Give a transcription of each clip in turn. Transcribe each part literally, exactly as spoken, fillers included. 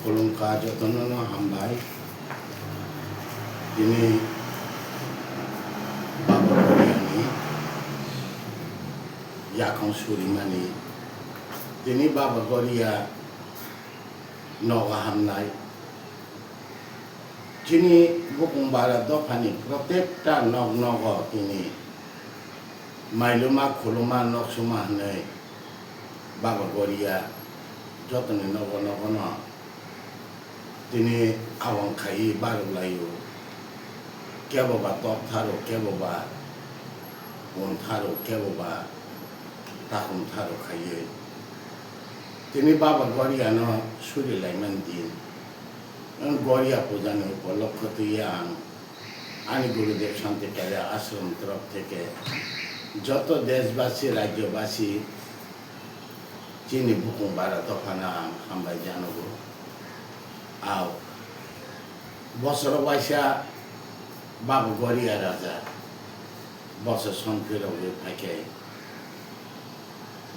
Khulumkha jotono no hambai. Tini Baba Goriani yakung surimani. Tini Baba Goria nogo hamnai. Chini bukung bara dophani protekta nok nogo tini mailuma khuluma noksuma hwnwi Baba Goria jotoni nogo nogo no tini awang khaiwi barok laio. Kebo ba tok tharo, kebo ba pun tharo, kebo ba takhum tharo khaiwi tini Baba Goriano suri laimani din. Ang Goria pujani upolokho twiwi ang ani Gurudev Shanti Kaya Ashram torof theke joto deshbasi, rajyobasi, chini bukung bara dophano ang hambai janogo. Ao bosoro waisa Baba Goria raja bosor son phirogwi phaikhe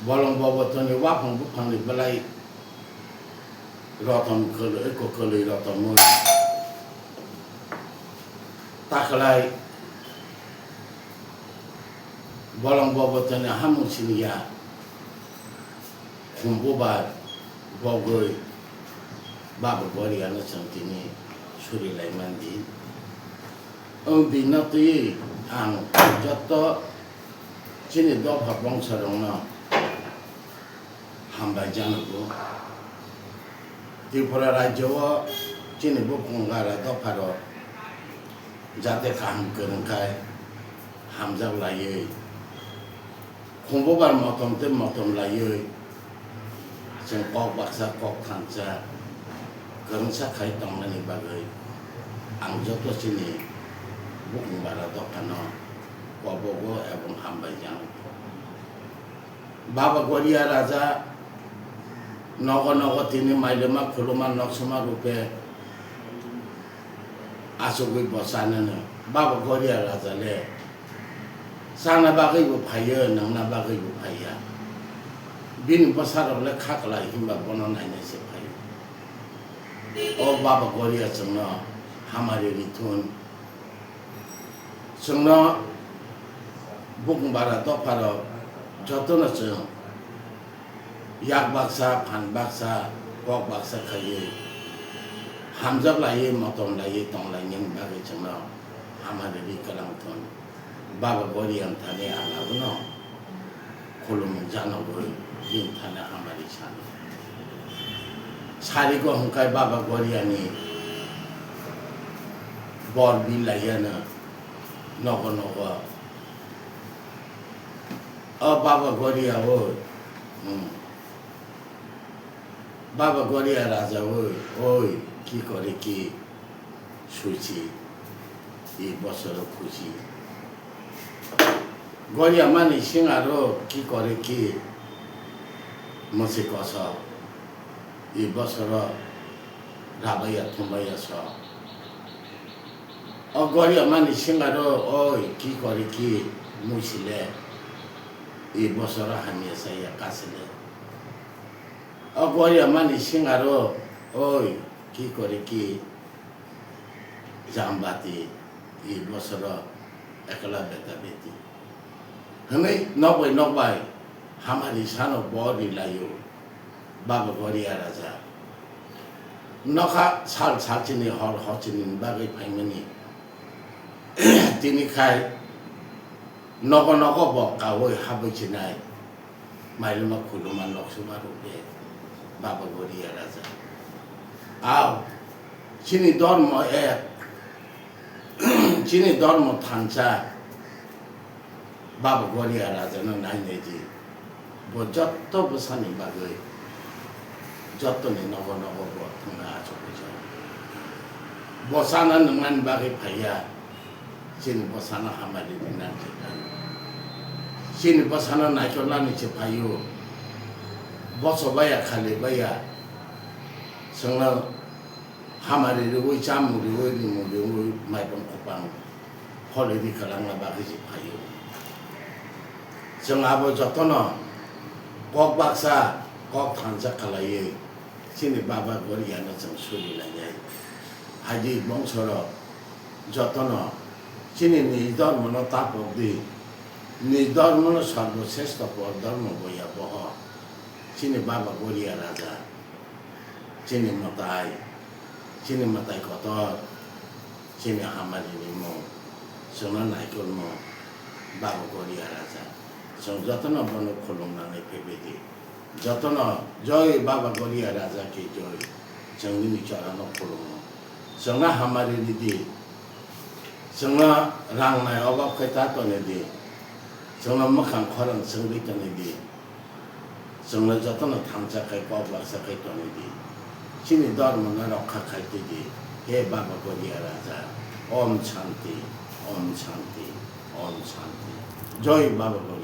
bolong bobotoni waphang buphangni belai rotom kwlwi, kwlwi rotomwi takhwlai bolong bobotoni hamung siniya khumbubar bogwi Baba Goriano chwng tini suri laimani di. Wng bini twi ang joto chini dopha bongsorokno hambai janogo. Tripura rajyo o chini bukung bara dopharok jate kaham kwrwng khai hamjak laiwi, khumbubar motom tei motom laiwi, chwng kok baksa, kok thansa kwrwngsa khai tongmani bagwi ang joto chini bukung bara dophano kobogo ebong hambai janogo. Baba Goria raja nogo nogo tini mailuma khuluma noksuma rupe achugwi bo chanano. Baba Goria raja le chana bagwi bo phaio, nangna bagwi bo phaiya. Bini bwsarok le khaklai hinba bono nainai se phaio. O Baba Goria chwngno hamari rithun. Chwngno bukung bara dopharok jotono chwng yak baksa, phan baksa, kok baksa khaiwi hamjak laiwi, motom laiwi tong lainani bagwi chwngno hamari ri kwlang thun. Baba Goriani thani ang abono khulumung janogwi bini thani hamari sano. Sarigo hwnkhai Baba Goriani bor bilaiyano nogo nogo. O Baba Goria o, hmm. Baba Goria raja o, oi, ki kore ki suchi, i bosoro khuchi. Goria mani singaro ki kore ki mwswi kosok, i bosoro rabaiya thumbaiya sok. O Goria mani singaro, oi, ki kore ki muisile, i bosoro hamya saya kasile. O Goria mani singaro, oi, ki kore ki jambati, i bosoro ekla beta beti. Hwnwi nokbai nokbai hamari sano bo rilaio Baba Goria raja. Nokha sal salchini hor horchini bagwi phaimani. Tini khai nogo nogo bo kaui habwi chinai. Mailuma khuluma noksuma rwkhe Baba Goria raja. Ao chini dormo ek, chini dormo thansa Baba Goria rajano nainai di. Bo jotto bwsani bagwi jottoni nogo nogo bo thangna achugwi jago. Bo chana nwngnani bagwi phaiya. Chini bwsano hamari rinani se phaio. Chini bwsano naikolnani se phaio. Boso baya khali baya. Chwngno hamari riwi, chamung riwi, rimung riwi, mairum kwpang pholi ri kwlangna bagwi se phaio. Chwng abo jotono kok baksa, kok thansa khlaiwi Chini Baba Goriano chwng suri lainai. Haidi bongsorok jotono chini nij dhormono tapok di, nij dhormono sarbo sreshto por dhormo boya boho. Chini Baba Goria Raja, chini mwtai, chini mwtai kotor, chini hamari ni mung, chwngno naikolmung, Baba Goria Raja. Chwng jotono bono khulumnani phaibaidi. Jotono joi Baba Goria Raja ki joi. Chwng nini chorano khulumo. Chwngno hamari ridi. Chwngno rangnai obab khai ta tonidi. Chwngno mwkhang khorang chwngwi tonidi. Chwngno jotono thansa khai kok baksa khai tonidi. Chini dhormono rokha khai tidi. He Baba Goria Raja. Om Shanti, Om Shanti, Om Shanti. Joi Baba Goria.